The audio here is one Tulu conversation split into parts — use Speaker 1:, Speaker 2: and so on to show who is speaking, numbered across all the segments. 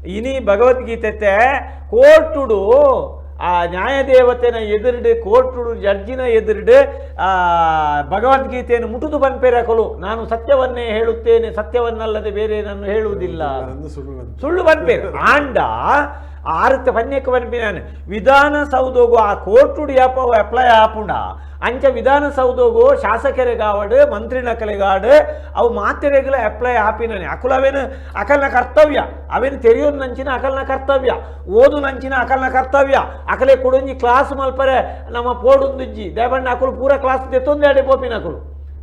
Speaker 1: ಇನಿ ಭಗವದ್ಗೀತೆ ಕೋರ್ಟುಡು ಆ ನ್ಯಾಯದೇವತೆನ ಎದುರುಡು ಕೋರ್ಟುಡು ಜಡ್ಜಿನ ಎದುರುಡು ಆ ಭಗವದ್ಗೀತೆಯನ್ನು ಮುಟುದು ಪನ್ಪೆರಕಲು ನಾನು ಸತ್ಯವನ್ನೇ ಹೇಳುತ್ತೇನೆ, ಸತ್ಯವನ್ನಲ್ಲದೆ ಬೇರೆ ನಾನು ಹೇಳುವುದಿಲ್ಲ.
Speaker 2: ಅಂದು ಸುಳ್ಳು ಬಂತು.
Speaker 1: ಸುಳ್ಳು ಪನ್ಪೇರು ಆಂಡ ಆರತ್ತ ಪನ್ಯಕ್ಕೆ ಪನ್ಪಿನಾನು ವಿಧಾನಸೌಧಗು ಆ ಕೋರ್ಟುಡು ಯಾಪ ಅಪ್ಲೈ ಆಪುಂಡ ಅಂಚ ವಿಧಾನಸೌಧಗು ಶಾಸಕರಿಗಾವಡು ಮಂತ್ರಿನಕಲಿಗಾಡು ಅವು ಮಾತೆರೆಗಳ ಅಪ್ಲೈ ಆಪಿನಾನೆ. ಅಕುಲ ಅವೇನು ಅಕಲ್ನ ಕರ್ತವ್ಯ, ಅವೇನು ತೆರೆಯೋದು ನಂಚಿನ ಅಕಲ್ನ ಕರ್ತವ್ಯ, ಓದು ನಂಚಿನ ಅಕಲ್ನ ಕರ್ತವ್ಯ. ಅಕಲೆ ಕೊಡೊಂಜಿ ಕ್ಲಾಸ್ ಮಲ್ಪರೆ ನಮ್ಮ ಪೋಡುಂದುಜ್ಜಿ ದೇವಣ್ಣ ಅಕುಲು ಪೂರ ಕ್ಲಾಸ್ ದೆತ್ತೊಂದು ಅಡೆ ಪೋಪಿನ ಅಕುಲು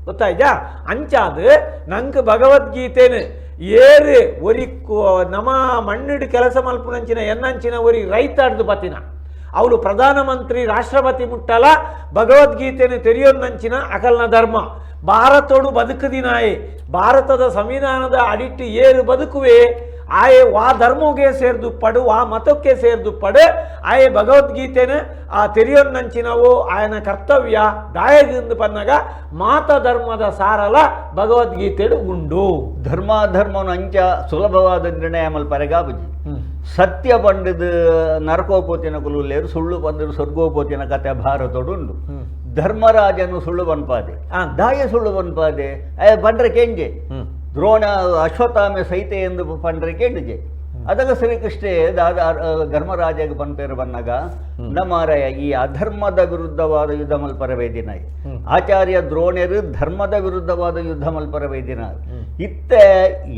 Speaker 1: ಗೊತ್ತಾಯ್ತಾ. ಅಂಚಾದು ನಂಗೆ ಭಗವದ್ಗೀತೆನು ಏರು ಒರಿ ನಮ ಮಣ್ಣಿಡು ಕೆಲಸ ಮಲ್ಪುನಂಚಿನ ಎನ್ನಂಚಿನ ಒರಿ ರೈತಾಡ್ದು ಬತ್ತಿನ ಅವಳು ಪ್ರಧಾನಮಂತ್ರಿ ರಾಷ್ಟ್ರಪತಿ ಮುಟ್ಟಲ ಭಗವದ್ಗೀತೆಯನ್ನು ತೆರೆಯೋದಂಚಿನ ಅಕಲ್ನ ಧರ್ಮ. ಭಾರತೋಡು ಬದುಕುದಿನಾಯೆ ಭಾರತದ ಸಂವಿಧಾನದ ಅಡಿಟ್ಟು ಏರು ಬದುಕುವೆ ಆಯೆ ವಾ ಧರ್ಮಕ್ಕೆ ಸೇರ್ದುಪ್ಪಡು ವಾ ಮತಕ್ಕೆ ಸೇರ್ದುಪ್ಪಡು ಆಯೆ ಭಗವದ್ಗೀತೆನ ಆ ತೆರೆಯೋನ್ನಂಚಿನವು ಆಯನ ಕರ್ತವ್ಯ ದಾಯದಿಂದ ಪನ್ನಗ ಮಾತ ಧರ್ಮದ ಸಾರಲ ಭಗವದ್ಗೀತೆಡು ಉಂಡು.
Speaker 3: ಧರ್ಮಾಧರ್ಮನ ಅಂಚ ಸುಲಭವಾದ ನಿರ್ಣಯ ಮಲ್ಪರೆಗಾಬುಜಿ. ಸತ್ಯ ಪಂಡದು ನರಕೋಪೋತಿನ ಕುಲುಲ್ಲೇರು, ಸುಳ್ಳು ಪಂಡದು ಸ್ವರ್ಗೋಪೋತಿನ ಕತೆ ಭಾರತೋಡು ಉಂಡು. ಧರ್ಮರಾಜನು ಸುಳ್ಳು ಬನ್ಪಾದೆ, ದಾಯ ಸುಳ್ಳು ಬನ್ಪಾದೆ ಪಂಡ್ರೆ ಕೆಂಜೆ ದ್ರೋಣ ಅಶ್ವತ್ಥಾಮೆ ಸೈತೆ ಎಂದು ಪಂಡ್ರೆ ಕೇಂಡಿಜೆ. ಅದಗ ಶ್ರೀಕೃಷ್ಣೇ ದಾದ ಧರ್ಮರಾಜಗೆ ಪನ್ಪೇರು ಬನ್ನಗ ನಮಾರಯ ಈ ಅಧರ್ಮದ ವಿರುದ್ಧವಾದ ಯುದ್ಧ ಮಲ್ಪರವೇದಿನಾಯ್ ಆಚಾರ್ಯ ದ್ರೋಣರು ಧರ್ಮದ ವಿರುದ್ಧವಾದ ಯುದ್ಧ ಮಲ್ಪರವೇದಿನ ಇತ್ತೆ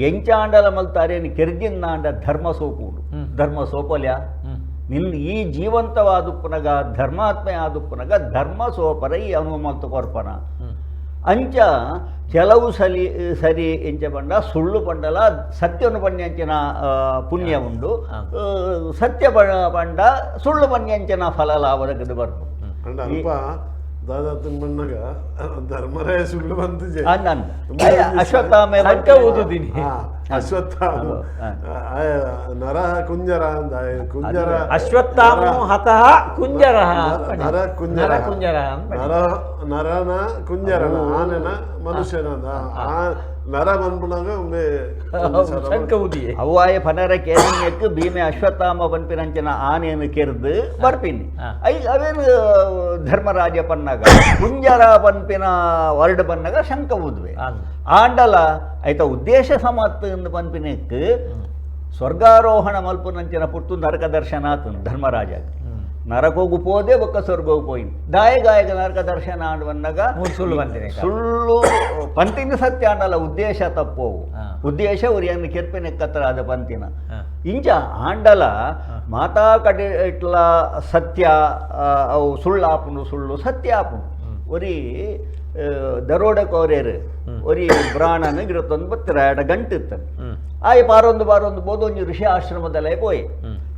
Speaker 3: ಎಂಚಾಂಡಲ ಮಲ್ತಾರೇನು ಕೆರ್ಜಿನ್ನಾಂಡ ಧರ್ಮ ಸೋಪುಂಡು ಧರ್ಮ ಸೋಪಲ್ಯ ನಿನ್ನ ಈ ಜೀವಂತವಾದುಪ್ಪನಗ ಧರ್ಮಾತ್ಮೆ ಆದುಪ್ಪನಗ ಧರ್ಮ ಸೋಪರ ಈ ಅನುಮಲ್ತು ಕೊರ್ಪನ ಅಂಚ ಕೆಲವು ಸಲಿ ಸರಿ ಎಂಚ ಪಂಡ ಸುಳ್ಳು ಪಂಡಲ ಸತ್ಯನು ಪಣ್ಯಂಚಿನ ಪುಣ್ಯ ಉಂಡು, ಸತ್ಯ ಪಂಡ ಸುಳ್ಳು ಪಣ್ಯಂಚಿನ ಫಲ ಲಾಭದ ಬರ್ಪು.
Speaker 2: ಅಂಡ ಅಲ್ಪ ದಾದಾ ಬಣ್ಣಗ ಧರ್ಮರಾಯ ಸುಳ್ಳು ಬಂತಿಜೆ
Speaker 3: ಅಶ್ವತ್ಥಾಮೆ
Speaker 1: ಓದುದೀನಿ.
Speaker 2: ಅಶ್ವತ್ಥಾಮ ನರ ಕುಂಜರ ಅಂದ ಕುಂಜರ
Speaker 1: ಅಶ್ವತ್ಥಾಮೋ ಹತಃ ಕುಂಜರ
Speaker 2: ನರ ಕುಂಜರ
Speaker 1: ಕುಂಜರ
Speaker 2: ನರ ನರನ ಕುಂಜರನ ಆನೆನ ಮನುಷ್ಯನ ನರ ಬಂದ್ಬಿಡಾಗ ಒಮ್ಮೆ
Speaker 3: ಅವ್ವಾಯ ಪನರ ಕೇರಣ್ಯಕ್ಕೆ ಭೀಮೆ ಅಶ್ವತ್ಥಾಮ ಪನ್ಪಿನಂಚಿನ ಆನೆಯನ್ನು ಕೆರ್ದು ಬರ್ಪಿನಿ I ಅವೇನು ಧರ್ಮರಾಜ ಪನ್ನಾಗ ಕುಂಜರ ಪನ್ಪಿನ ವರ್ಡ್ ಪನ್ನಾಗ ಶಂಕ ಊದ್ವೆ ಆಂಡಲ ಐತ ಉದ್ದೇಶ ಸಮತ್ ಎಂದು ಪನ್ಪಿನಕ್ಕೆ ಸ್ವರ್ಗಾರೋಹಣ ಮಲ್ಪುನಂಚಿನ ಪುಟ್ಟು ನರಕ ದರ್ಶನ ಆತು ಧರ್ಮರಾಜ. ನರಕೋಗು ಪೋದೆ ಬೊಕ್ಕ ಸ್ವರ್ಗೋಗು ಪೋಯಿನ್ ದಾಯ ಗಾಯಕ ನರಕ ದರ್ಶನ ಆಂಡ್
Speaker 1: ಸುಳ್ಳು ಬಂದಿನಿ
Speaker 3: ಸುಳ್ಳು ಪಂತಿನ ಸತ್ಯ ಆಂಡಲ ಉದ್ದೇಶ ತಪ್ಪೋವು ಉದ್ದೇಶ ಉರಿಯನ್ನು ಕೆರ್ಪಿನ ಕತ್ತರ ಆದ ಪಂತಿನ ಇಂಚ ಆಂಡಲ ಮಾತಾ ಕಡೆ ಇಟ್ಲ ಸತ್ಯ ಅವು ಸುಳ್ಳು ಆಪುಂಡು ಸುಳ್ಳು ಸತ್ಯ ಆಪುಂಡು. ಒರಿ ದರೋಡ ಕೋರೇರು ಒರಿ ಬ್ರಾಣನ ಗಿರತ್ತೊಂದು ಬತ್ತಿರ ಎಡ ಗಂಟು ಇತ್ತನು ಆಯ್ ಪಾರೊಂದು ಪಾರೊಂದು ಬೋದೊಂಜಿ ಋಷಿ ಆಶ್ರಮದಲ್ಲೇ ಪೋಯೆ.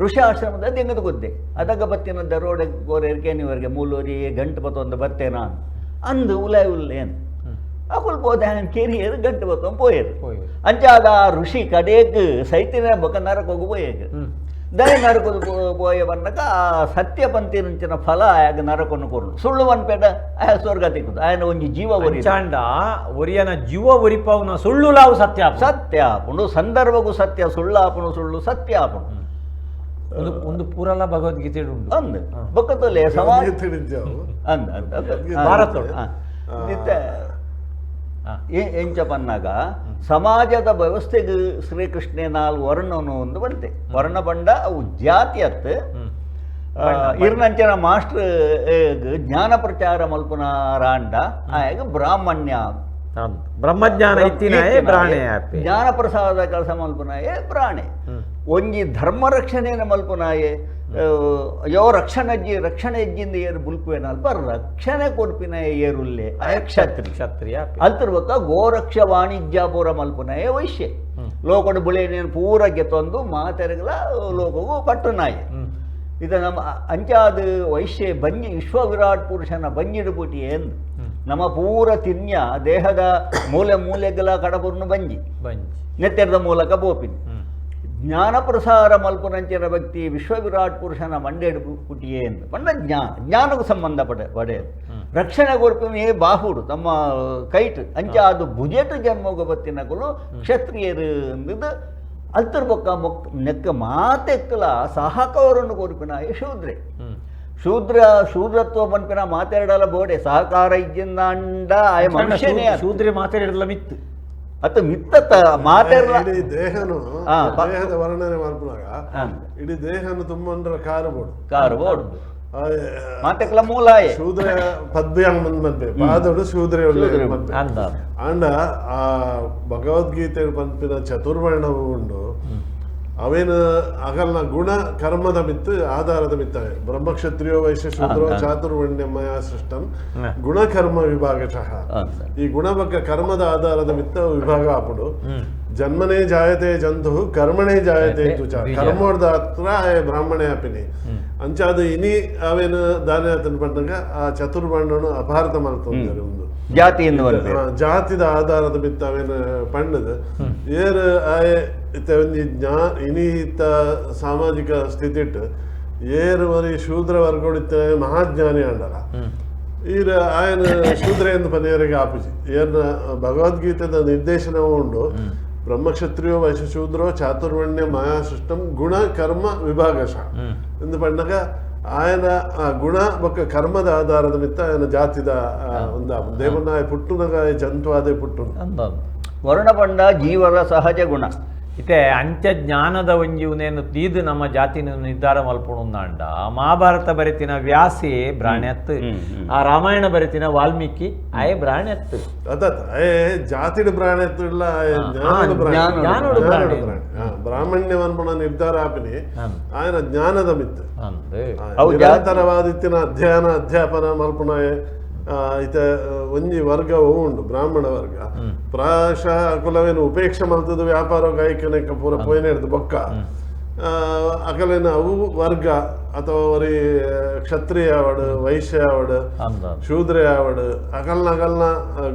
Speaker 3: ಋಷಿ ಆಶ್ರಮದ ದೆಂಗದ ಗುದ್ದೆ ಅದಗ ಬತ್ತಿನ ದರೋಡ ಕೋರೇರು ಕೇನಿವರೆಗೆ ಮೂಲೋರಿ ಗಂಟು ಬತ್ತೊಂದು ಬತ್ತೇನ ಅಂದು ಉಲಾಯ್ ಉಲ್ಲೇನು ಅಕುಲ್ ಪೋದೆ ಕೆರಿಯರು ಗಂಟು ಬತ್ತೊಂದು ಪೋಯರು. ಅಂಚಾದ ಆ ಋಷಿ ಕಡೇಕ್ ಸೈತಿನ ಬೊಕ ನರಕೋಗು ಪೋಯೇಗ್ ದಯ ನರಕದ ಪೋಯ ಬನ್ನಕ ಆ ಸತ್ಯ ಪಂತಿನಂಚಿನ ಫಲ ಆಯಾಗ ನರಕನ್ನು ಕೊರ್ಲು ಸುಳ್ಳು ಪನ್ಪೇಟ ಆಯ ಸ್ವರ್ಗ ತಿಕ್ಕುದು ಆಯನ ಒಂಜಿ ಜೀವ ಒರಿ
Speaker 1: ಚಾಂಡ ಒರಿಯನ ಜೀವ ಒರಿಪವನ ಸುಳ್ಳು ಲಾವು ಸತ್ಯ
Speaker 3: ಸತ್ಯ ಆಪುಂಡು ಸಂದರ್ಭಗೂ ಸತ್ಯ ಸುಳ್ಳು ಆಪುಂಡು ಸುಳ್ಳು ಸತ್ಯ ಆಪುಂಡು.
Speaker 1: ಒಂದು ಒಂದು ಪೂರಲ ಭಗವದ್ಗೀತೆ ಉಂಡು
Speaker 3: ಅಂದ್ ಬೊಕ್ಕದಲ್ಲೇ ಸಮಾಜ ಅಂದ್
Speaker 1: ಭಾರತ
Speaker 3: ಎಂಚ ಪನ್ನಾಗ ಸಮಾಜದ ವ್ಯವಸ್ಥೆಗೆ ಶ್ರೀಕೃಷ್ಣೆ ನಾಲ್ ವರ್ಣನು ಒಂದು ಬಂತೆ ವರ್ಣ ಬಂಡ ಅವು ಜಾತಿ ಅತ್ತು ಇರ್ನಂಚಿನ ಮಾಸ್ಟರ್ ಜ್ಞಾನ ಪ್ರಚಾರ ಮಲ್ಪುನ ರಾಂಡ ಆಯಾಗ ಬ್ರಾಹ್ಮಣ್ಯ
Speaker 1: ಬ್ರಹ್ಮಜ್ಞಾನ ಇತ್ತಿನಾಯೇ ಬ್ರಾಣೆ
Speaker 3: ಜ್ಞಾನ ಪ್ರಸಾದ ಕೆಲಸ ಮಲ್ಪುನಾಯೇ ಬ್ರಾಣೆ ಒಂಜಿ ಧರ್ಮ ರಕ್ಷಣೆಯನ್ನು ಮಲ್ಪುನಾಯೆ ಅಯ್ಯೋ ರಕ್ಷಣಜ್ಜಿ ರಕ್ಷಣೆ ಎಜ್ಜಿಂದ ಏರು ಬುಲ್ಕುವೇನ ಅಲ್ಪ ರಕ್ಷಣೆ ಕೊರ್ಪಿನ ಏರುಲ್ಲೆ ಕ್ಷತ್ರಿ
Speaker 1: ಕ್ಷತ್ರಿಯ
Speaker 3: ಅಲ್ತಿರ್ಬೇಕ ಗೋರಕ್ಷ ವಾಣಿಜ್ಯ ಪೂರ ಮಲ್ಪುನಾಯೆ ವೈಶ್ಯ ಲೋಕಡು ಬುಳೆನೇನು ಪೂರ ಗೆತ್ತೊಂದು ಮಾತೆರಗಲ ಲೋಕಗೂ ಪಟ್ಟುನಾಯೆ. ಇದು ನಮ್ಮ ಅಂಚಾದ ವೈಶ್ಯ ಬಂಜಿ ವಿಶ್ವ ವಿರಾಟ್ ಪುರುಷನ ಬಂಜಿಡು ಎಂದು ನಮ್ಮ ಪೂರ ತಿನ್ಯ ದೇಹದ ಮೂಲೆ ಮೂಲೆಗಳ ಕಡಬುರ್ನು ಬಂಜಿ ನೆತ್ತೆರದ ಮೂಲಕ ಬೋಪಿನಿ ಜ್ಞಾನ ಪ್ರಸಾರ ಮಲ್ಪುನಂಚಿನ ಭಕ್ತಿ ವಿಶ್ವ ವಿರಾಟ್ ಪುರುಷನ ಮಂಡೇಡು ಪುಟಿಯೇ ಎಂದು ಪಂಡ ಜ್ಞಾನ ಜ್ಞಾನಕ್ಕೂ ಸಂಬಂಧ ಪಡೆಯದು ರಕ್ಷಣೆ ಕೊರ್ಪಿನ ಬಾಹುಡು ತಮ್ಮ ಕೈಟ್ ಅಂಚ ಅದು ಭುಜೆಟು ಜನ್ಮೋಗ ಬತ್ತಿನಕುಲು ಕ್ಷತ್ರಿಯರು ಅಂದದ್ದು. ಅಲ್ತರ್ ಬೊಕ್ಕ ಮೊಕ್ ನೆಕ್ಕ ಮಾತೆಕ್ಕಲ ಸಹಕಾರವನ್ನು ಕೊರ್ಪಿನ ಶೂದ್ರೆ. ಶೂದ್ರ ಶೂದ್ರತ್ವ ಪನ್ಪಿನ ಮಾತೆರಡಲ ಬೋಡೆ ಸಹಕಾರ ಇಜ್ಜಿಂದಾಂಡ ಆಯ ಮನುಷ್ಯನೇ.
Speaker 1: ಶೂದ್ರೆ ಮಾತೆರಡಲ ಮಿತ್ತು
Speaker 3: ಅತ್ತ ಮಿತ್ತ ಮಾತೆರ್ಲ
Speaker 2: ಇಡೀ ದೇಹನು ದೇಹದ ವರ್ಣನೆ ಮಾಡ್ಪುನಾಗ ಇಡೀ ದೇಹನು ತುಂಬಂದ್ರ ಕಾರು ಬೋಡು
Speaker 3: ಕಾರು ಬೋಡು ಮಾತೆಕ್ಲ ಮೂಲಾಯೆ
Speaker 2: ಶೂದ್ರ ಪದ್ಭ್ಯಾಂಗ್ ಬಂದ್ ಮನ್ಪೆ ಪಾದಡು ಶೂದ್ರೆ ಆಂಡ ಆ ಭಗವದ್ಗೀತೆ ಪನ್ಪಿನ ಚತುರ್ವರ್ಣವು ಉಂಡು ಅವೇನು ಅಗಲ್ನ ಗುಣ ಕರ್ಮದ ಮಿತ್ತು ಆಧಾರದ ಮಿತ್ತ ಬ್ರಹ್ಮಕ್ಷತ್ರಿಯೋ ವೈಶ್ಯ ಶೂದ್ರೋ ಚಾತುರ್ವರ್ಣ್ಯಮಯ ಸೃಷ್ಟಂ ಗುಣಕರ್ಮ ವಿಭಾಗಶಃ. ಈ ಗುಣ ಬಕ್ಕ ಕರ್ಮದ ಆಧಾರದ ಮಿತ್ತ ವಿಭಾಗ ಆಪುಡು. ಜನ್ಮನೇ ಜಾಯತೆ ಜಂತು ಕರ್ಮಣೇ ಜಾಯತೆ ದ್ವಿಜ ಕರ್ಮೋರ್ದಾತ್ರ ಬ್ರಾಹ್ಮಣೇ ಅಪಿನಿ ಅಂಚಾದ ಇನಿ ಅವೇನು ದಾನ ಪಂಡಗ ಆ ಚತುರ್ವರ್ಣನು ಅಪಾರ್ಥ ಮಾಡ್ತೊಂದರೆ ಒಂದು
Speaker 3: ಜಾತಿಯಿಂದ
Speaker 2: ಜಾತಿದ ಆಧಾರದ ಮಿತ್ತ ಅವೇನು ಪಣ್ಣದ ಏರ್ ಆಯೆ ಇತ್ತ ಒಂಜಿ ಜ್ಞಾ ಇನಿತ ಸಾಮಾಜಿಕ ಸ್ಥಿತಿಟ್ ಏರು ಮರಿ ಶೂದ್ರ ವರ್ಗೋಡಿತ್ತ ಮಹಾಜ್ಞಾನಿ ಅಂಡಲ ಈರ ಆಯನ ಶೂದ್ರ ಎಂದು ಪನಿಯರಿಗೆ ಆಪುಜಿ. ಏರ್ನ ಭಗವದ್ಗೀತೆದ ನಿರ್ದೇಶನವೂ ಉಂಡು ಬ್ರಹ್ಮಕ್ಷತ್ರಿಯೋ ವೈಶ್ಯ ಶೂದ್ರೋ ಚಾತುರ್ವಣ್ಯ ಮಾಯಾ ಸೃಷ್ಟಂ ಗುಣ ಕರ್ಮ ವಿಭಾಗಶ ಎಂದು ಪಣ್ಣಗ ಆಯನ ಆ ಗುಣ ಬೊಕ್ಕ ಕರ್ಮದ ಆಧಾರದ ಮಿತ್ತ ಆಯನ ಜಾತಿದ ಒಂದು ದೇವನಾಯ ಪುಟ್ಟುನಗ ಜಂತು ಅದೇ ಪುಟ್ಟು
Speaker 3: ವರ್ಣಪಂಡ ಜೀವರ ಸಹಜ ಗುಣ
Speaker 1: ಇತ್ತೆ ಅಂತ್ಯ ಜ್ಞಾನದ ಒಂಜಿ ತೀದು ನಮ್ಮ ಜಾತಿನ ನಿರ್ಧಾರ ಮಲ್ಪುಣಂದಾಂಡ ಮಹಾಭಾರತ ಬರೆತಿನ ವ್ಯಾಸಿ ಬ್ರಾಣ್ಯತ್, ಆ ರಾಮಾಯಣ ಬರೆತಿನ ವಾಲ್ಮೀಕಿ ಆಯೆ ಬ್ರಾಣ್ಯತ್.
Speaker 2: ಅದೇ ಜಾತಿಡ್ ಬ್ರಾಣ್ಯತ್ ಇಲ್ಲ ಜ್ಞಾನೋಡು ಬ್ರಾಹ್ಮಣ್ಯವನ್ಪುಣ ನಿರ್ಧಾರ ಆಪಿನಿ ಆಯನ ಜ್ಞಾನದ ಮಿತ್ತು ನಿರಂತರವಾದಿತ್ತಿನ ಅಧ್ಯಯನ ಅಧ್ಯಾಪನ ಮಲ್ಪುಣ ಇತ ಒಂಜಿ ವರ್ಗವೂ ಉಂಡು ಬ್ರಾಹ್ಮಣ ವರ್ಗ. ಪ್ರಾಯಶಃ ಅಕುಲವೇನು ಉಪೇಕ್ಷೆ ಮಲ್ತದ ವ್ಯಾಪಾರ ಗಾಯಕನ ಪೂರ ಪೋಯಿನ ಬೊಕ್ಕ ಅಕಲೇನ ಅವು ವರ್ಗ ಅಥವಾ ಒರಿ ಕ್ಷತ್ರಿಯ ಆವಡು ವೈಶ್ಯ ಆವಡು ಶೂದ್ರೆ ಆವಡು ಅಕಲ್ನ ಅಕಲ್ನ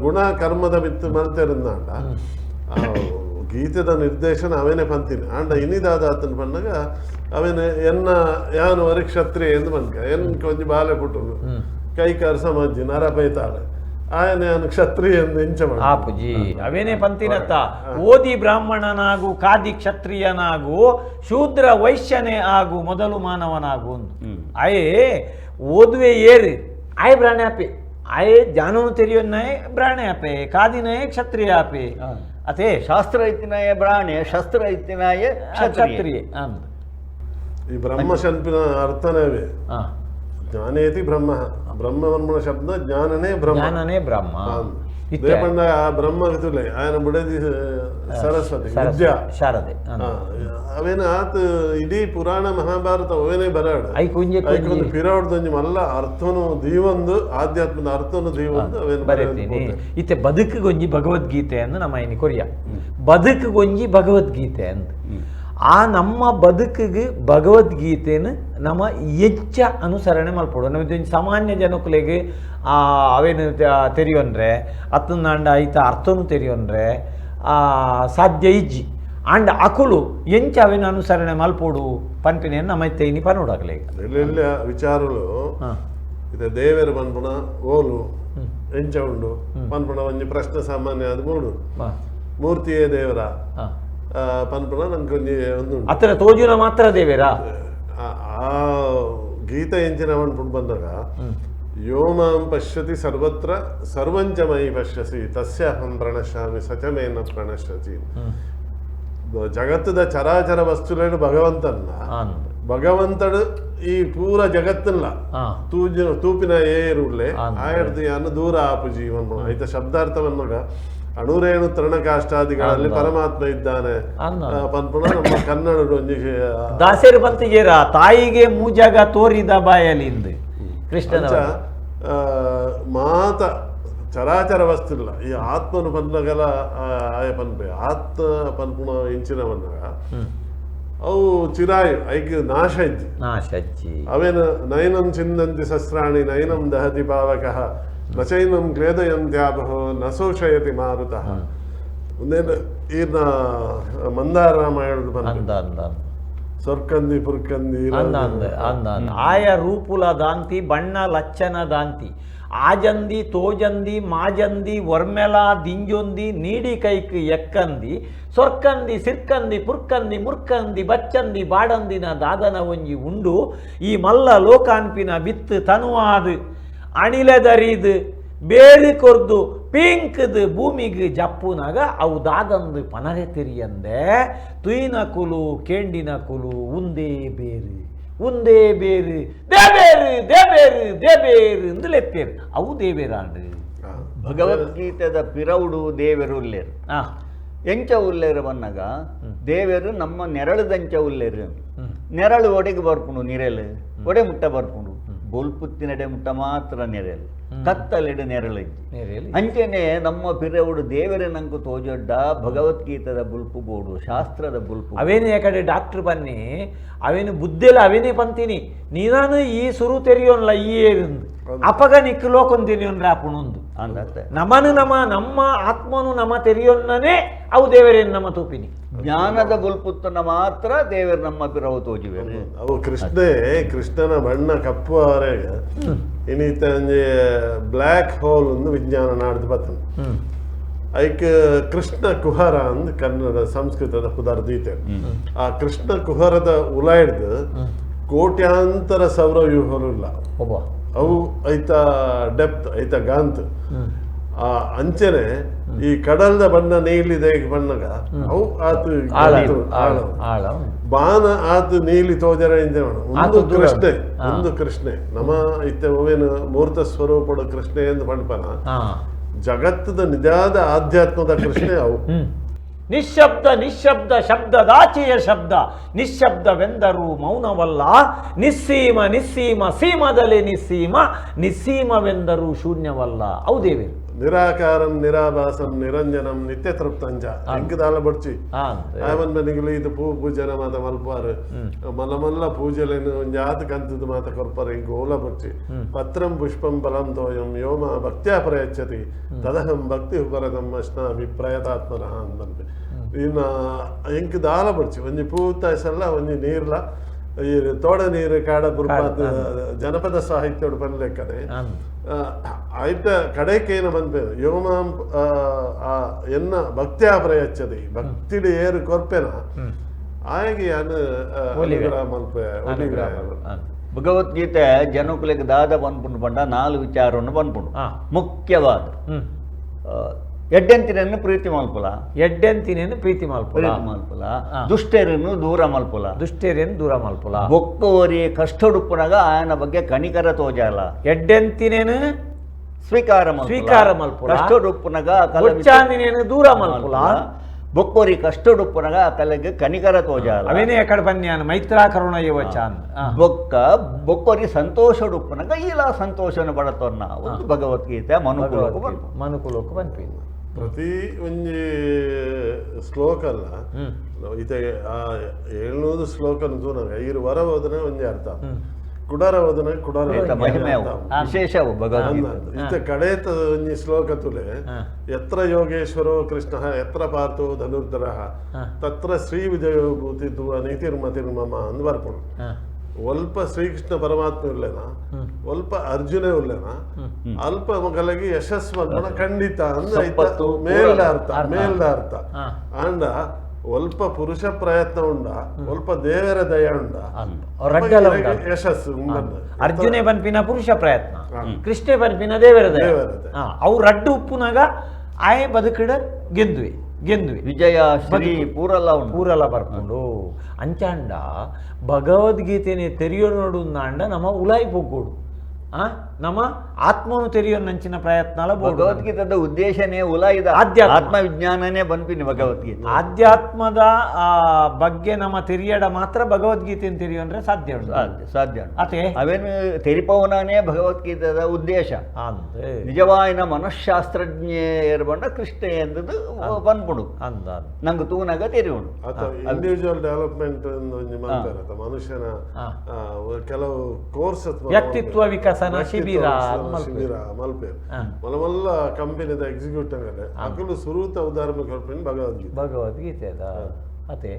Speaker 2: ಗುಣ ಕರ್ಮದ ಬಿತ್ತು ಮಲ್ತೆರಿಂದಾಂಡ ಗೀತೆದ ನಿರ್ದೇಶನ ಅವೇನೆ ಪಂತೀನಿ. ಆಂಡ ಇನಿದಾದ ಆತನ ಪನ್ನಾಗ ಅವೇನೆ ಎನ್ನ ಯಾನು ಒರಿ ಕ್ಷತ್ರಿಯ ಎಂದು ಪನ್ಕ ಎನ್ ಒಂಜಿ ಬಾಲೆ ಪುಟ್ಟುನು ಕೈಕಾರ್ ಸಮಾಜಿ ನರ ಪೈತಾಳೆ ಆಯನ ಕ್ಷತ್ರಿಯ ಎಂದು ಇಂಚ
Speaker 1: ಆಪುಜಿ ಅವೇನೇ ಪಂತಿನತ್ತ ಓದಿ ಬ್ರಾಹ್ಮಣನಾಗು ಖಾದಿ ಕ್ಷತ್ರಿಯನಾಗು ಶೂದ್ರ ವೈಶ್ಯನೇ ಆಗು ಮೊದಲು ಮಾನವನಾಗು ಒಂದು ಆಯೇ ಓದುವೆ ಏರು ಆಯ್ ಬ್ರಾಣೆ ಆಪೆ ಆಯೇ ಜಾನನು ತೆರಿಯೊನ್ನಾಯೆ ಬ್ರಾಣೆ ಆಪೆ ಖಾದಿನಯೇ ಕ್ಷತ್ರಿಯ ಆಪೆ ಅತೇ
Speaker 3: ಶಾಸ್ತ್ರ ಇತ್ತಿನಾಯ ಬ್ರಾಣೆ ಶಸ್ತ್ರ ಇತ್ತಿನಾಯ
Speaker 1: ಕ್ಷತ್ರಿಯ.
Speaker 2: ಈ ಬ್ರಹ್ಮ ಶಲ್ಪಿನ ಅರ್ಥನವೇ ಜ್ಞಾನೇತಿ ಬ್ರಹ್ಮ ಬ್ರಹ್ಮ ಶಬ್ದ ಜ್ಞಾನನೇ ಬ್ರಹ್ಮ
Speaker 1: ಜ್ಞಾನನೇ ಬ್ರಹ್ಮ.
Speaker 2: ದೇಪಂಡ ಆ ಬ್ರಹ್ಮ ತುಲೆ ಆಯನ ಬುಡದಿ ಸರಸ್ವತಿ ವಿದ್ಯಾ
Speaker 1: ಶಾರದೆ
Speaker 2: ಅವೇನ ಆತ ಇಡೀ ಪುರಾಣ ಮಹಾಭಾರತ ಅವೇನೇ ಬರಾಡು ಐಕೊಂದು ಪಿರವಡ್ದೊಂಜಿ ಮಲ್ಲ ಅರ್ಥನು ದೀವೊಂದು ಆಧ್ಯಾತ್ಮದ ಅರ್ಥನು ದೀವೊಂದು ಅವೇನು
Speaker 1: ಬರೀತೀನಿ. ಇತ್ತೆ ಬದುಕುಗೊಂಜಿ ಭಗವದ್ಗೀತೆ ಅಂದು ನಮ್ಮ ಇನಿ ಕೊರಿಯ ಬದುಕುಗೊಂಜಿ ಭಗವದ್ಗೀತೆ ಅಂದು ಆ ನಮ್ಮ ಬದುಕಿಗೆ ಭಗವದ್ಗೀತೆನ ನಮ್ಮ ಹೆಚ್ಚ ಅನುಸರಣೆ ಮಲ್ಪೊಡು. ನಮ್ಮ ಸಾಮಾನ್ಯ ಜನಕ್ಕುಲೆಗ್ ಅವೇನು ತೆರಿಯೊಂದ್ರೆ ಅತ್ತಂದಾಂಡ ಐತ ಅರ್ಥನು ತೆರಿಯೊಂದ್ರೆ ಸಾಧ್ಯ ಇಜ್ಜಿ ಆಂಡ ಅಕುಲು ಎಂಚ ಅವೇನು ಅನುಸರಣೆ ಮಲ್ಪೊಡು ಪನ್ಪಿನ ನಮ್ಮ ಇತ್ತೆ ಇನಿ ಪನೋಡಾಗಲೆ
Speaker 2: ವಿಚಾರಲು ಇದೆ ದೇವೇರು ಪನ್ಪುಣ ಓಲು ಎಂಚ ಉಂಡು ಪನ್ಪುಣ ಒಂಜಿ ಪ್ರಶ್ನೆ ಸಾಮಾನ್ಯ ಅದು ಮೂಡು ಮೂರ್ತಿಯೇ ದೇವರ ಪನ್ಪುಣ ನಂಗೆ ಒಂಜಿ ಒಂದು
Speaker 1: ಅತ್ರ ತೋಜುನ ಮಾತ್ರ ದೇವೇರಾ
Speaker 2: ಆ ಗೀತೆ ಎಂಚಿನ ಪನ್ಪುಂಡು ಬಂದಾಗ ಯೋ ಮಾಂ ಪಶ್ಯತಿ ಸರ್ವತ್ರ ಸರ್ವಂಚ ಮಯಿ ಪಶ್ಯಸಿ ತಸ್ಯ ಅಹಂ ಪ್ರಣಶ್ಯಾಮಿ ಸಚಮೇನ ಪ್ರಣಶ್ಯತಿ. ಜಗತ್ತದ ಚರಾಚರ ವಸ್ತುಲೇನು ಭಗವಂತನ ಭಗವಂತಡು ಈ ಪೂರ ಜಗತ್ತಲ್ಲ ತೂಪಿನ ಏರುಳ್ಳೆ ಆಯಡ್ದು ಯಾನು ದೂರ ಆಪು ಜೀವನ ಐತ ಶಬ್ದಾರ್ಥವನ್ನಾಗ ಅಣುರೇಣು ತೃಣಕಾಷ್ಟಾದಿಗಳಲ್ಲಿ ಪರಮಾತ್ಮ ಇದ್ದಾನೆ ಪನ್ಪುಣ ನಮ್ಮ ಕನ್ನಡ ಒಂಜಿ
Speaker 1: ದಾಸರು ಬಂತಿಗೇರ ತಾಯಿಗೆ ಮೂಜಾಗ ತೋರಿದ ಬಾಯಲಿಂದ ಕೃಷ್ಣನ
Speaker 2: ಮಾತ ಚರಾಚರ ವಸ್ತು ಇಲ್ಲ ಈ ಆತ್ಮನು ಪನ್ನಗಲ ಆಯ ಪನ್ಪೆ ಆತ್ಮ ಪನ್ಪುಣ ಇಂಚಿನ ಬಂದಾಗ ಅವು ಚಿರಾಯು ಐಕ್ ನಾಶ ಇಜ್ಜಿ
Speaker 1: ನಾಶ
Speaker 2: ಅವೇನು ನೈನಂ ಚಿಂದಂತಿ ಶಸ್ತ್ರಾಣಿ ನೈನಂ ದಹತಿ ಪಾವಕಃ ನಚೈನಂ ಕ್ಲೇದಯಂತ್ಯಾಪಹೋ ನ ಶೋಷಯತಿ ಮಾರುತಃ. ಒಂದೇನು ಈರ್ನ ಮಂದಾರ ರಾಮಾಯಣದ
Speaker 1: ಬಂದ
Speaker 2: ಸೊರ್ಕಂದಿ ಪುರ್ಕಂದಿ
Speaker 1: ಅಂದ ಅಂದ ಅಂದ ಆಯ ರೂಪುಲ ದಾಂತಿ ಬಣ್ಣ ಲಚ್ಚನ ದಾಂತಿ ಆಜಂದಿ ತೋಜಂದಿ ಮಾಜಂದಿ ಒರ್ಮೆಲ ದಿಂಜೊಂದಿ ನೀಡಿ ಕೈಕ್ ಎಕ್ಕಂದಿ ಸೊರ್ಕಂದಿ ಸಿರ್ಕಂದಿ ಪುರ್ಕಂದಿ ಮುರ್ಕಂದಿ ಬಚ್ಚಂದಿ ಬಾಡಂದಿನ ದಾದನ ಒಂಜಿ ಉಂಡು ಈ ಮಲ್ಲ ಲೋಕಾನ್ಪಿನ ಬಿತ್ತು ತನುವಾದು ಅಣಿಲೆದರಿದು ಬೇರು ಕೊರ್ದು ಪಿಂಕ್ದು ಭೂಮಿಗೆ ಜಪ್ಪುನಾಗ ಅವು ದಾದಂದು ಪನರೆ ತೆರಿಯಂದೆ ತುಯಿನ ಕುಲು ಕೇಂಡಿನ ಕುಲು ಉಂದೇ ಬೇರು ಉಂದೇ ಬೇರು ದೇಬೇರು ದೇಬೇರು ದೇಬೇರು ಎಂದು ಲೆತ್ತೇರು ಅವು ದೇವೇರಾಂಡು.
Speaker 3: ಭಗವದ್ಗೀತೆದ ಪಿರೌಡು ದೇವರು ಉಲ್ಲೇರು. ಎಂಚ ಉಲ್ಲೇರು ಬನ್ನಗ ದೇವರು ನಮ್ಮ ನೆರಳುದಂಚ ಉಲ್ಲೇರು. ನೆರಳು ಒಡೆಗೆ ಬರ್ಪುಂಡು, ನಿರೆಲು ಒಡೆ ಮುಟ್ಟ ಬರ್ಪುಂಡು, ಬೊಲ್ಪುತ್ತಿನಡೆ ಮುಟ್ಟ ಮಾತ್ರ ನೆರೆಲು, ಕತ್ತಲೆಡು ನೆರಳಿಜ್ಜಿ. ಅಂಚೆನೆ ನಮ್ಮ ಪಿರವುಡು ದೇವರೇ ನಂಕು ತೋಜೊಡ್ಡ ಭಗವದ್ಗೀತದ ಬುಲ್ಪು ಬೋಡು, ಶಾಸ್ತ್ರದ ಬುಲ್ಪು.
Speaker 1: ಅವೇನೇ ಕಡೆ ಡಾಕ್ಟ್ರ್ ಬನ್ನಿ ಅವೇನು ಬುದ್ಧಿಲ್ಲ ಅವೇನೇ ಪಂತೀನಿ ನೀನಾನು ಈ ಸುರು ತೆರಿಯೋನ್ಲ ಈ ಏರಿಂದು ಅಪಗ ನಿಕ್ಕು ಲೋಕೊಂತೀನಿ ರಾಪುಣೊಂದು
Speaker 3: ಅಂದತ್ತೆ.
Speaker 1: ನಮನು ನಮ ನಮ್ಮ ಆತ್ಮನು ನಮ ತೆರಿಯೋನ್ನನೇ ಅವು ದೇವರೇನು ನಮ್ಮ ತೂಪಿನಿ.
Speaker 3: ಜ್ಞಾನದ ಬುಲ್ಪುತ್ತನ ಮಾತ್ರ ದೇವರು ನಮ್ಮ ಪಿರವು ತೋಜುವೆರು.
Speaker 2: ಅವು ಕೃಷ್ಣೇ ಕೃಷ್ಣನ ಬಣ್ಣ ಕಪ್ಪು ಅವರೆಗ ಇನ್ನಿತ ಒಂಜಿ ಬ್ಲ್ಯಾಕ್ ಹೋಲ್ ಒಂದು ವಿಜ್ಞಾನ ನಾಡ್ದು ಬತ್ತನ ಐಕ್ ಕೃಷ್ಣ ಕುಹರ ಅಂದ್ ಕನ್ನಡ ಸಂಸ್ಕೃತದ ಪುದರ್ ದೀತೆ. ಆ ಕೃಷ್ಣ ಕುಹರದ ಉಲಾಯ್ದು ಕೋಟ್ಯಾಂತರ ಸೌರವ್ಯೂಹಲು ಇಲ್ಲ, ಅವು ಐತ ಡೆಪ್ತ್ ಐತ ಗಾಂತ್. ಆ ಅಂಚನೆ ಈ ಕಡಲ್ದ ಬಣ್ಣ ನೀಲಿ ಬಣ್ಣಗ ಅವು ಆತು ಆಳ ಬಾನ ಆತು ನೀಲಿ ತೋಜರ ಒಂದು ಕೃಷ್ಣೆ ಒಂದು ಕೃಷ್ಣೆ ನಮ್ಮ ಇತ್ತೆ ಓವೇನು ಮೂರ್ತ ಸ್ವರೂಪಡು ಕೃಷ್ಣೆ ಎಂದು ಪಂಡ್ಪನ ಜಗತ್ತದ ನಿಜಾದ ಆಧ್ಯಾತ್ಮದ ಕೃಷ್ಣೆ ಅವು.
Speaker 1: ನಿಶ್ಶಬ್ದ ನಿಶ್ಶಬ್ದ ಶಬ್ದದಾಚೆಯ ಶಬ್ದ ನಿಶ್ಶಬ್ದವೆಂದರೂ ಮೌನವಲ್ಲ, ನಿಸ್ಸೀಮ ನಿಸ್ಸೀಮ ಸೀಮದಲ್ಲಿ ನಿಸ್ಸೀಮ ನಿಸ್ಸೀಮವೆಂದರೂ ಶೂನ್ಯವಲ್ಲ. ಅವು ದೇವೇರು.
Speaker 2: ನಿರಾಕಾರಂ ನಿರಾಭಾಸಂ ನಿರಂಜನಂ ನಿತ್ಯ ತೃಪ್ತಂಚ ಎಂಕದಾಲ ಬಡ್ಚಿ ಆವನ್ ಬನಿಗಳು ಇದು ಪೂ ಪೂಜನ ಮಾತ ಮಲ್ಪಾರು ಮಲ್ಲ ಮಲ್ಲ ಪೂಜೆಲೇನು ಒಂಜಾತ ಕಂತದ ಮಾತ ಕೊರ್ಪಾರು ಇಂಕ ಓಲ ಬಡ್ಚಿ. ಪತ್ರಂ ಪುಷ್ಪಂ ಫಲಂ ತೋಯಂ ಯೋಮ ಭಕ್ತ್ಯಾ ಪ್ರಯಚ್ಛತಿ ತದಹಂ ಭಕ್ತಿ ಉಪರತಂ ಅಶ್ನಾಮಿ ಪ್ರಯತಾತ್ಮನಃ ಅಂದ್ಬನ್ಪೆ. ಇನ್ನು ಎಂಕ್ ದಾಲ ಬಡ್ಚಿ ಒಂಜಿ ಪೂತಾಯ್ಸಲ್ಲ ಒಂಜಿ ನೀರ್ಲ ಈ ತೋಡ ನೀರು ಕಾಡ ಬುರ್ಪಾತ್ ಜನಪದ ಸಾಹಿತ್ಯೋಡು ಪನ್ಲೆಕ್ಕನೆ ಆಯ್ತ ಕಡೆಕೇನ ಬಂದ್ಪೆ ಯೋಮಾಂ ಎನ್ನ ಭಕ್ತ್ಯಾ ಪ್ರಯಚ್ಛತಿ ಭಕ್ತಿಡು ಏರು ಕೊರ್ಪೆನ ಆಯಗೆ ಅನು ಅನುಗ್ರಹ ಮಲ್ಪೆ.
Speaker 3: ಭಗವದ್ಗೀತೆ ಜನಕುಲಿಗೆ ದಾದ ಪನ್ಪುಂಡು ಪಂಡ ನಾಲ್ಕು ವಿಚಾರವನ್ನು ಪನ್ಪುಂಡು ಮುಖ್ಯವಾದ. ಎಡ್ಡೆಂತಿನನ್ನು ಪ್ರೀತಿ ಮಲ್ಪುಲ,
Speaker 1: ಎಡ್ಡೆಂತಿನನ್ನು ಪ್ರೀತಿ ಮಲ್ಪುಲ,
Speaker 3: ಪ್ರೀತಿ ಮಲ್ಪುಲ, ದುಷ್ಟರನ್ನು ದೂರ ಮಲ್ಪುಲ,
Speaker 1: ದುಷ್ಟರನ್ನು ದೂರ ಮಲ್ಪುಲ,
Speaker 3: ಬೊಕ್ಕವರಿ ಕಷ್ಟಡುಪ್ಪುನಾಗ ಆಯನ ಬಗ್ಗೆ ಕನಿಕರ ತೋಜಾಲ,
Speaker 1: ಎಡ್ಡೆಂತಿನೇನು
Speaker 3: ಸ್ವೀಕಾರ
Speaker 1: ಸ್ವೀಕಾರ ಮಲ್ಪುಲ,
Speaker 3: ಕಷ್ಟಡುಪ್ಪುನಾಗ
Speaker 1: ಕೊಚ್ಚಾಂದಿನೇನು ದೂರ ಮಲ್ಪುಲ,
Speaker 3: ಬೊಕ್ಕೋರಿ ಕಷ್ಟಡುಪ್ಪುನಾಗ ಕಲೆಗೆ ಕನಿಕರ ತೋಜಾಲ.
Speaker 1: ಅವೇನೇ ಎಕಡೆ ಬನ್ಯಾನ ಮೈತ್ರಾ ಕರುಣ ಯುವಚಾನ್
Speaker 3: ಬೊಕ್ಕ ಬೊಕ್ಕೋರಿ ಸಂತೋಷಡುಪ್ಪುನಾಗ ಇಲ್ಲ ಸಂತೋಷನ ಪಡತೋರ್ನ ಒಂದು ಭಗವದ್ಗೀತೆ ಮನುಕುಲಕ್ಕೂ
Speaker 1: ಮನುಕುಲಕ್ಕೂ ಬನ್ಪಿ.
Speaker 2: ಪ್ರತಿ ಒಂಜಿ ಶ್ಲೋಕ ಅಲ್ಲ ಇತ್ತೆ ಆ 700 ಶ್ಲೋಕನ ತೂನಾಗ ಇರು ವರ ಓದನ ಒಂಜಿ ಅರ್ಥ, ಕುಡರ ಓದನ ಕುಡರ
Speaker 3: ಮಹಿಮೆ ವಿಶೇಷ ಭಗವದ್ಗೀತೆ.
Speaker 2: ಇತ್ತೆ ಕಡೇತ ಒಂಜಿ ಶ್ಲೋಕ ತುಲೆ ಯತ್ರ ಯೋಗೇಶ್ವರೋ ಕೃಷ್ಣ ಯತ್ರ ಪಾರ್ಥೋ ಧನುರ್ಧರಃ ತತ್ರ ಶ್ರೀ ವಿಜಯೋ ಭೂತಿ ದುವ ನೀತಿರ್ಮತಿರ್ಮಮ ಅಂದ್ ಬರ್ಪುಂಡು. ಒಲ್ಪ ಶ್ರೀಕೃಷ್ಣ ಪರಮಾತ್ಮ ಉಲ್ಲೇನ, ಒಲ್ಪ ಅರ್ಜುನ ಉಲ್ಲೇನ, ಅಲ್ಪ ಮಗಲಿಗೆ ಯಶಸ್ಸು ಖಂಡಿತ ಅಂದ್ರೆ ಮೇಲ್ದ ಅರ್ಥ, ಮೇಲ್ದ ಅರ್ಥ. ಆಂಡ ಒಲ್ಪ ಪುರುಷ ಪ್ರಯತ್ನ ಉಂಡ, ಒಲ್ಪ ದೇವರ ದಯ ಉಂಡ, ಯಶಸ್ಸು.
Speaker 1: ಅರ್ಜುನೆ ಬನ್ಪಿನ ಪುರುಷ ಪ್ರಯತ್ನ, ಕೃಷ್ಣೆ ಬನ್ಪಿನ ದೇವರ ದಯ. ಅವು ರಡ್ಡು ಉಪ್ಪುನಾಗ ಆಯೆ ಬದುಕಿಡ ಗೆದ್ದುವೆ ಗೆದ್ದುವೆ
Speaker 3: ವಿಜಯ ಶ್ರೀ ಪೂರಲ
Speaker 1: ಪೂರಲ ಬರ್ಕೊಂಡು. ಅಂಚಾಂಡ ಭಗವದ್ಗೀತೆನೆ ತೆರಿಯೋ ನೋಡು ಅಂಡ ನಮ್ಮ ಉಲಾಯಿ ಪೊಗ್ಗೋಡು, ನಮ್ಮ ಆತ್ಮನು ತೆರಿಯೋನಂಚಿನ ಪ್ರಯತ್ನ.
Speaker 3: ಭಗವದ್ಗೀತದ ಉದ್ದೇಶನೇ ಉಲಾಯಿದ ಆತ್ಮವಿಜ್ಞಾನನೇ ಬನ್ಪಿನಿ ಭಗವದ್ಗೀತೆ.
Speaker 1: ಆಧ್ಯಾತ್ಮದ ಬಗ್ಗೆ ನಮ್ಮ ತೆರಿಯಡ ಮಾತ್ರ ಭಗವದ್ಗೀತೆಯನ್ನು ತೆರಿಯೋನ್ರೆ ಸಾಧ್ಯ ಉಂಟು,
Speaker 3: ಸಾಧ್ಯ
Speaker 1: ಅದೇ
Speaker 3: ಅವೇನು ತೆರಿಪವನೇ ಭಗವದ್ಗೀತದ ಉದ್ದೇಶ. ನಿಜವಾಯಿನ ಮನಃಶಾಸ್ತ್ರಜ್ಞ ಏರ್ಬಂಡ ಕೃಷ್ಣ ಎಂದದು ಬನ್ಪುಡು
Speaker 1: ಅಂದ
Speaker 3: ನಂಗೆ ತೂನಾಗ ತೆರಿಯುಂಡು.
Speaker 2: ಇಂಡಿವಿಜುವಲ್ ಡೆವಲಪ್ಮೆಂಟ್ ಮನುಷ್ಯನ ಕೆಲವು ಕೋರ್ಸ್
Speaker 1: ವ್ಯಕ್ತಿತ್ವ ವಿಕಸನ ಶಿಬಿರ
Speaker 2: ಶಿಬಿರ ಮಲ್ಪೇರು ಮಲ್ಲ ಮಲ್ಲ ಕಂಪನಿದ ಎಕ್ಸಿಕ್ಯೂಟಿವ್ ಅಕಲು ಸುರೂತ ಉದಾಹರಣೆ ಕೊರ್ಪಿನ ಭಗವದ್ಗೀತೆ
Speaker 1: ಭಗವದ್ಗೀತೆ ಅದ ಅತೆ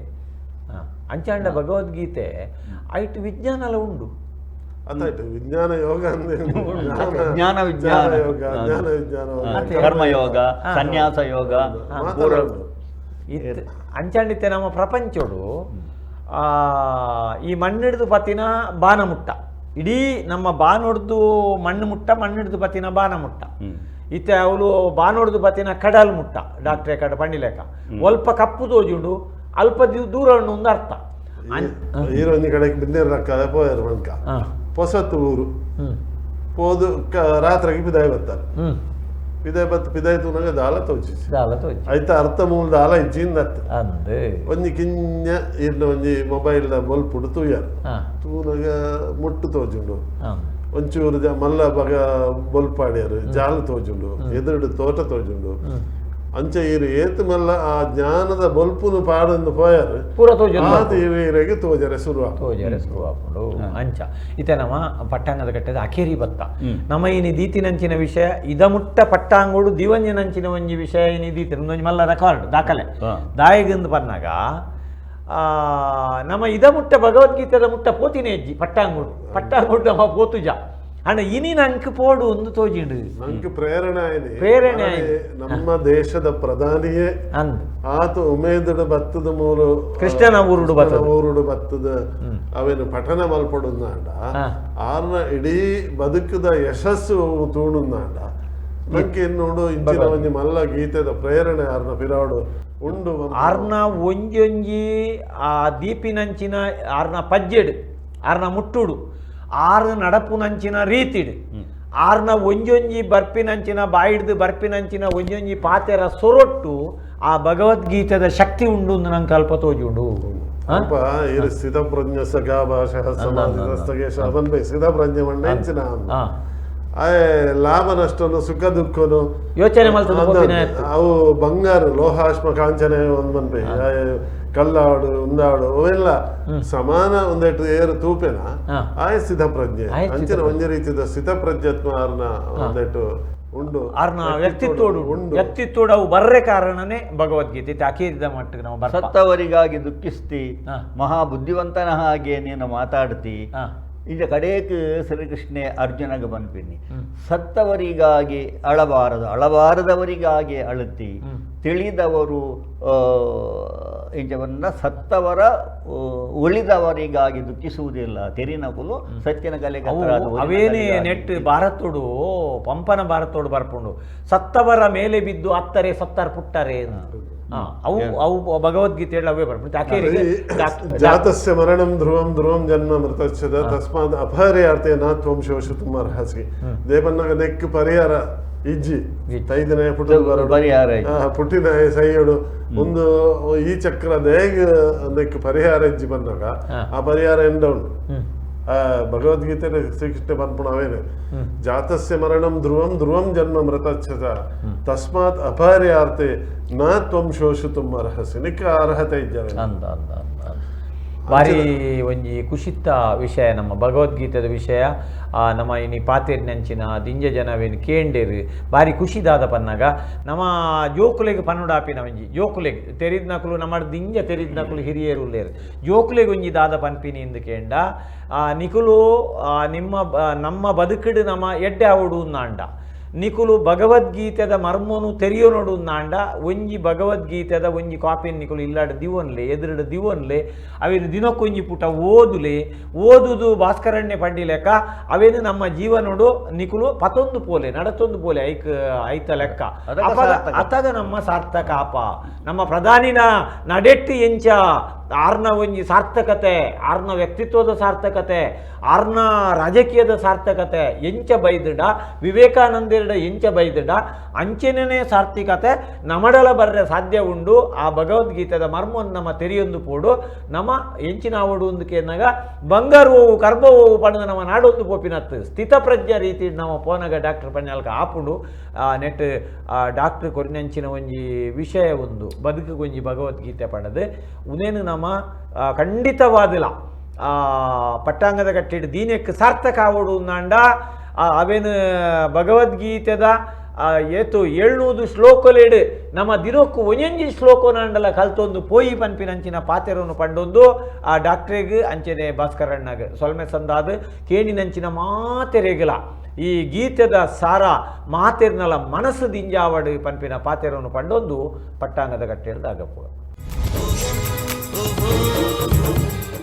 Speaker 1: ಅಂಚಾಂಡ ಭಗವದ್ಗೀತೆ ಐಟ್ ವಿಜ್ಞಾನಲ ಉಂಡು.
Speaker 2: ಅದಾಯ್ತು ವಿಜ್ಞಾನ ಯೋಗ ಅಂದ್ರೆ
Speaker 3: ಜ್ಞಾನ ವಿಜ್ಞಾನ.
Speaker 2: ಯೋಗ, ಜ್ಞಾನ ವಿಜ್ಞಾನ,
Speaker 3: ಕರ್ಮಯೋಗ, ಸನ್ಯಾಸ ಯೋಗ.
Speaker 1: ಅಂಚಂಡಿತ್ತೆ ನಮ್ಮ ಪ್ರಪಂಚೋಡು ಈ ಮಣ್ಣಿಡ್ದು ಪತ್ತಿನ ಬಾನ ಮುಟ್ಟ, ಇಡೀ ನಮ್ಮ ಬಾನೊಡ್ದು ಮಣ್ಣು ಮುಟ್ಟ, ಮಣ್ಣಿಡ್ದು ಪತ್ತಿನ ಬಾನ ಮುಟ್ಟ. ಇತ್ತೆ ಅವಳು ಬಾನೊಡ್ದು ಪತ್ತಿನ ಕಡಲ್ ಮುಟ್ಟ, ಡಾಕ್ಟ್ರೆ ಕಡ ಪಂಡಿಲೇಕ ಅಲ್ಪ ಕಪ್ಪು ತೋಜುಂಡು, ಅಲ್ಪ ದೂರ ಉಂಡು ಒಂದು ಅರ್ಥ.
Speaker 2: ಈರೊಂದು ಕಡೆಗೆ ಬಿನ್ನೇರು ರಕ್ಕ ಪೋಯರು ಮನ್ಕ ಪೊಸತ್ತು ಊರು ಪೋದು ರಾತ್ರಿಗೆ ಪಿದಾಯಿ ಬರ್ತಾರೆ. ಪಿದಾಯಿ ಬತ್ತು ಪಿದಾಯಿ ತೂನಾಗ ದಾಲ ತೋಚಿ
Speaker 1: ದಾಲ ತೋಚಿ
Speaker 2: ಐತ ಅರ್ಥ ಮೂಲ ದಾಲ ಇಜ್ಜಿಂದ ಒಂಜಿ ಕಿಂಜ ಇರ್ನ ಒಂಜಿ ಮೊಬೈಲ್ ದ ಬೊಲ್ಪುಡು ತೂಯಾರು ತೂನಾಗ ಮುಟ್ಟು ತೋಜುಂಡು, ಒಂಚೂರು ಮಲ್ಲ ಬಗ ಬೊಲ್ಪಾಡ್ಯಾರು ಜಾಲ ತೋಜುಂಡು, ಎದುರುಡು ತೋಟ ತೋಜುಂಡು. ಅಂಚ ಈರು ಏತು ಮಲ್ಲ ಆ ಜ್ಞಾನದ ಬೊಲ್ಪುನು ಪಾಡಂದು ಪೋಯಾರು
Speaker 1: ಪೂರ ತೋಜು
Speaker 2: ಈರೆಗೆ ತೋಜರೆ ಶುರು
Speaker 1: ತೋಜರೆ ಶುರು ಆಪುಂಡು. ಅಂಚ ಇತ್ತೆ ನಮ್ಮ ಪಟ್ಟಾಂಗದ ಕಟ್ಟದ ಅಖೇರಿ ಬತ್ತ ನಮ್ಮ ಇನಿ ದೀತಿನಂಚಿನ ವಿಷಯ ಇದ ಮುಟ್ಟ ಪಟ್ಟಾಂಗೋಡು ದಿವಂಜಿನಂಚಿನ ಒಂಜಿ ವಿಷಯ ಇನಿ ದೀತಿ ಒಂಜಿ ಮಲ್ಲ ರೆಕಾರ್ಡ್ ದಾಖಲೆ ದಾಯಗಂದು ಪನ್ನಾಗ ನಮ್ಮ ಇದ ಮುಟ್ಟ ಭಗವದ್ಗೀತೆದ ಮುಟ್ಟ ಪೋತಿನೇ ಅಜ್ಜಿ ಪಟ್ಟಾಂಗೋಡು ಪಟ್ಟಾಂಗೋಡು ನಮ್ಮ ಪೋತುಜ ಅಣ್ಣ ಇನಿ ನಂಕ್ ಪೋಡು ಒಂದು ತೋಜಿಂಡು
Speaker 2: ನಂಗೆ ಪ್ರೇರಣೆ ಆಯ್ತು
Speaker 1: ಪ್ರೇರಣೆ
Speaker 2: ನಮ್ಮ ದೇಶದ ಪ್ರಧಾನಿಯೇ ಆತ ಉಮೇದಡು ಬತ್ತದ ಮೂರು
Speaker 1: ಕೃಷ್ಣನ ಊರುಡು ಬತ್ತದ
Speaker 2: ಊರುಡು ಬತ್ತದ ಅವೇನು ಪಠನ ಮಲ್ಪಡುಂದಾಂಡ ಆರ್ನ ಇಡೀ ಬದುಕದ ಯಶಸ್ಸು ತೂಣುಂದಾಂಡ ನಂಗೆ ನೋಡು ಇಂಚಿನ ಒಂಜಿ ಮಲ್ಲ ಗೀತೆದ ಪ್ರೇರಣೆ ಆರ್ನ ಪಿರಾಡು ಉಂಡು.
Speaker 1: ಆರ್ನ ಒಂಜೊಂಜಿ ಆ ದೀಪಿನಂಚಿನ ಆರ್ನ ಪಜ್ಜೆಡು ಆರ್ನ ಮುಟ್ಟುಡು ಆರು ನಡಪುನಂಚಿನ ರೀತಿಡು ಆರ್ನ ಒಂಜೊಂಜಿ ಬರ್ಪಿನಂಚಿನ ಬಾಯಿಡ್ದು ಬರ್ಪಿನಂಚಿನ ಒಂಜೊಂಜಿ ಪಾತೆರ ಸೊರೊಟ್ಟು ಆ ಭಗವದ್ಗೀತೆದ ಶಕ್ತಿ ಉಂಡು ನಂಗೆ ಅಲ್ಪ ತೋಜುಂಡು.
Speaker 2: ಅಲ್ಪ ಸ್ಥಿತಪ್ರಜ್ಞ ಸಖಾ ಭಾಷಾ ಸಮಾಧಿ ಸ್ಥಿತಪ್ರಜ್ಞೆ ಮಂಡ ಲಾಭ ನಷ್ಟನು ಸುಖ ದುಃಖನು
Speaker 1: ಯೋಚನೆ ಮಲ್ತದ
Speaker 2: ಅವು ಬಂಗಾರ ಲೋಹಾಶ್ಮ ಕಾಂಚನ ಒಂದ್ ಮನ್ಪೆ ಕಲ್ಲಾಡು ಉಂದಾಡು ಅವೆಲ್ಲ ಸಮಾನ ಒಂದೆಟ್ಟು ಏರು ತೂಪೆನ ಆಯ ಸ್ಥಿತಪ್ರಜ್ಞೆ. ಅಂಚಿನ ಒಂಜಿ ರೀತಿಯ ಸ್ಥಿತಪ್ರಜ್ಞತ್ವ ಆರ್ನ ಒಂದೆಟ್ಟು ಉಂಡು
Speaker 1: ಆರ್ನ ವ್ಯಕ್ತಿತ್ವೋಡು ಉಂಡು ವ್ಯಕ್ತಿತ್ವೋಡು ಅವು ಬರ್ರೆ ಕಾರಣನೇ ಭಗವದ್ಗೀತೆ ಅಕೇರಿದ ಮಟ್ಟಿಗೆ ನಾವು
Speaker 3: ಸತ್ತವರಿಗಾಗಿ ದುಃಖಿಸ್ತಿ, ಮಹಾ ಬುದ್ಧಿವಂತನ ಹಾಗೆ ನೀನು ಮಾತಾಡ್ತಿ. ಈಗ ಕಡೇಕ್ ಶ್ರೀಕೃಷ್ಣೆ ಅರ್ಜುನಗೆ ಬನ್ಪಿನಿ, ಸತ್ತವರಿಗಾಗಿ ಅಳಬಾರದು, ಅಳಬಾರದವರಿಗಾಗಿ ಅಳುತ್ತಿ, ತಿಳಿದವರು ಇಂಚವನ್ನ ಸತ್ತವರ ಉಳಿದವರಿಗಾಗಿ ದುಃಖಿಸುವುದಿಲ್ಲ, ತೆರಿನಕುಲು ಸತ್ಯನ ಕಲೆ
Speaker 1: ಅವೇನೇ ನೆಟ್ ಭಾರತೋಡು ಪಂಪನ ಭಾರತೋಡು ಬರ್ಪುಂಡು ಸತ್ತವರ ಮೇಲೆ ಬಿದ್ದು ಅತ್ತರೆ ಸತ್ತರ ಪುಟ್ಟರೆ ಅವು ಅವು ಭಗವದ್ಗೀತೆ ಅವೇ ಬರ್ಪುಂಡು.
Speaker 2: ಜಾತಸ್ಯ ಮರಣಂ ಧ್ರುವಂ ಧ್ರುವಂ ಜನ್ಮ ಮೃತಶ್ಚ ತಸ್ಮಾದ್ ಅಪಹರ್ಯಾರ್ಥೆ ನ ತ್ವಂ ಶೋಷಿತುಂ ಅರ್ಹಸಿ. ದೇವನ್ನಾಗ ನೆಕ್ ಪರಿಹಾರ ಇಜ್ಜಿ ತೈದನೇ ಪುಟ್ಟ
Speaker 3: ಪರಿಹಾರ
Speaker 2: ಪುಟ್ಟಿನ ಸೈಯಡು ಒಂದು ಈ ಚಕ್ರ ದೇಗ ನೆಕ್ ಪರಿಹಾರ ಇಜ್ಜಿ ಬಂದಾಗ ಆ ಪರಿಹಾರ ಎಂದ ಉಂಡು. ಆ ಭಗವದ್ಗೀತೆ ಶ್ರೀಕೃಷ್ಣ ಪನ್ಪುಣ ಅವೇನೆ ಜಾತಸ್ಯ ಮರಣಂ ಧ್ರುವಂ ಧ್ರುವಂ ಜನ್ಮ ಮೃತಶ್ಚ ತಸ್ಮಾತ್ ಅಪಹರ್ಯಾರ್ಥೆ ನ ತ್ವಂ ಶೋಷಿತುಂ ಅರ್ಹಸಿ. ನಿಕ್ಕ ಅರ್ಹತೆ ಇಜ್ಜಾವೆ.
Speaker 1: ಭಾರಿ ಒಂಜಿ ಕುಶಿತ್ತ ವಿಷಯ ನಮ್ಮ ಭಗವದ್ಗೀತೆದ ವಿಷಯ. ನಮ್ಮ ಇನಿ ಪಾತೆರ್ನಂಚಿನ ದಿಂಜ ಜನವೇನು ಕೇಂಡೇರು ಭಾರಿ ಖುಷಿದಾದ ಪನ್ನಾಗ ನಮ್ಮ ಜೋಕುಲೆಗ್ ಪನ್ನುಡಾಪಿನ ಒಂಜಿ ಜೋಕುಲೆಗ್ ತೆರಿದ್ನಕುಲು ನಮ್ಮ ದಿಂಜ ತೆರಿದ್ನಕುಲು ಹಿರಿಯರು ಉಲ್ಲೇರು ಜೋಕುಲೆಗ್ ಒಂಜಿ ದಾದ ಪನ್ಪಿನಿ ಇಂದು ಕೇಂಡ ನಿಕುಲು ನಿಮ್ಮ ನಮ್ಮ ಬದುಕಿಡು ನಮ್ಮ ಎಡ್ಡೆ ಆವಡು ನಾಂಡ ನಿಕುಲು ಭಗವದ್ಗೀತೆದ ಮರ್ಮನು ತೆರಿಯೋನೋಡು ನಾಂಡ ಒಂಜಿ ಭಗವದ್ಗೀತೆದ ಒಂಜಿ ಕಾಪಿನ ನಿಕುಲು ಇಲ್ಲಾಡ ದಿವನ್ಲೆ ಎದುರುಡು ದಿವನ್ಲೆ ಅವೇನು ದಿನಕ್ಕೊಂಜಿ ಪುಟ ಓದುಲೆ ಓದುದು ಭಾಸ್ಕರಣ್ಯ ಪಂಡಿಲೆಕ್ಕ ಅವೇನು ನಮ್ಮ ಜೀವನೋಡು ನಿಕುಲು ಪತೊಂದು ಪೋಲೆ ನಡತೊಂದು ಪೋಲೆ ಐಕ್ ಐತ ಲೆಕ್ಕ ಅತಗ ನಮ್ಮ ಸಾರ್ಥಕ ಅಪ ನಮ್ಮ ಪ್ರಧಾನಿನ ನಡೆಟ್ಟಿ ಎಂಚ ಆರ್ನ ಒಂಜಿ ಸಾರ್ಥಕತೆ ಆರ್ನ ವ್ಯಕ್ತಿತ್ವದ ಸಾರ್ಥಕತೆ ಆರ್ನ ರಾಜಕೀಯದ ಸಾರ್ಥಕತೆ ಎಂಚ ಬೈದುಡ ವಿವೇಕಾನಂದೆರಡ ಎಂಚ ಬೈದುಡ ಅಂಚೆನೇ ಸಾರ್ಥಕತೆ ನಮಡಲ ಬರ್ರೆ ಸಾಧ್ಯ ಉಂಡು. ಆ ಭಗವದ್ಗೀತೆದ ಮರ್ಮವನ್ನು ನಮ್ಮ ತೆರಿಯೊಂದು ಪೋಡು ನಮ್ಮ ಎಂಚಿನಾವಡು ಒಂದು ಕೇನಾಗ ಬಂಗಾರು ಕರ್ಬವು ಪಡೆದ ನಮ್ಮ ನಾಡೊಂದು ಪೋಪಿನತ್ತು ಸ್ಥಿತಪ್ರಜ್ಞ ರೀತಿ ನಮ್ಮ ಪೋನಗ ಡಾಕ್ಟರ್ ಪನ್ಯಾಲ್ಕ ಆಪುಂಡು. ನೆಟ್ ಡಾಕ್ಟರ್ ಕೊರಿನಂಚಿನ ಒಂಜಿ ವಿಷಯ ಒಂದು ಬದುಕು ಒಂಜಿ ಭಗವದ್ಗೀತೆ ಪಡೆದು ಉನೇನು ನಮ್ಮ ಖಂಡಿತವಾದಿಲ್ಲ ಪಟ್ಟಾಂಗದ ಕಟ್ಟಿಡು ದೀನಕ್ಕೆ ಸಾರ್ಥಕ ಆವಡು ನಾಂಡ ಅವೇನು ಭಗವದ್ಗೀತೆದ ಏತು 700 ಶ್ಲೋಕಲೆಡ್ ನಮ್ಮ ದಿನೊಕ್ಕು ಒಂಜೊಂಜಿ ಶ್ಲೋಕನಾಂಡಲ ಕಲ್ತೊಂದು ಪೋಯಿ ಪನ್ಪಿನಂಚಿನ ಪಾತೆರೊನು ಪಂಡೊಂದು ಆ ಡಾಕ್ಟ್ರೆಗ್ ಅಂಚನೆ ಭಾಸ್ಕರಣ್ಣಗ್ ಸೊಲ್ಮೆ ಸಂದಾದ್ ಕೇಣಿನಂಚಿನ ಮಾತೆರೆಗ್ಲ ಈ ಗೀತೆದ ಸಾರ ಮಾತೆರ್ನಲ ಮನಸ್ಸು ದಿಂಜಾವಡ್ ಪನ್ಪಿನ ಪಾತೆರೊನು ಪಂಡೊಂದು ಪಟ್ಟಾಂಗದ ಕಟ್ಟೆಲ್ದ ಅಗಪು.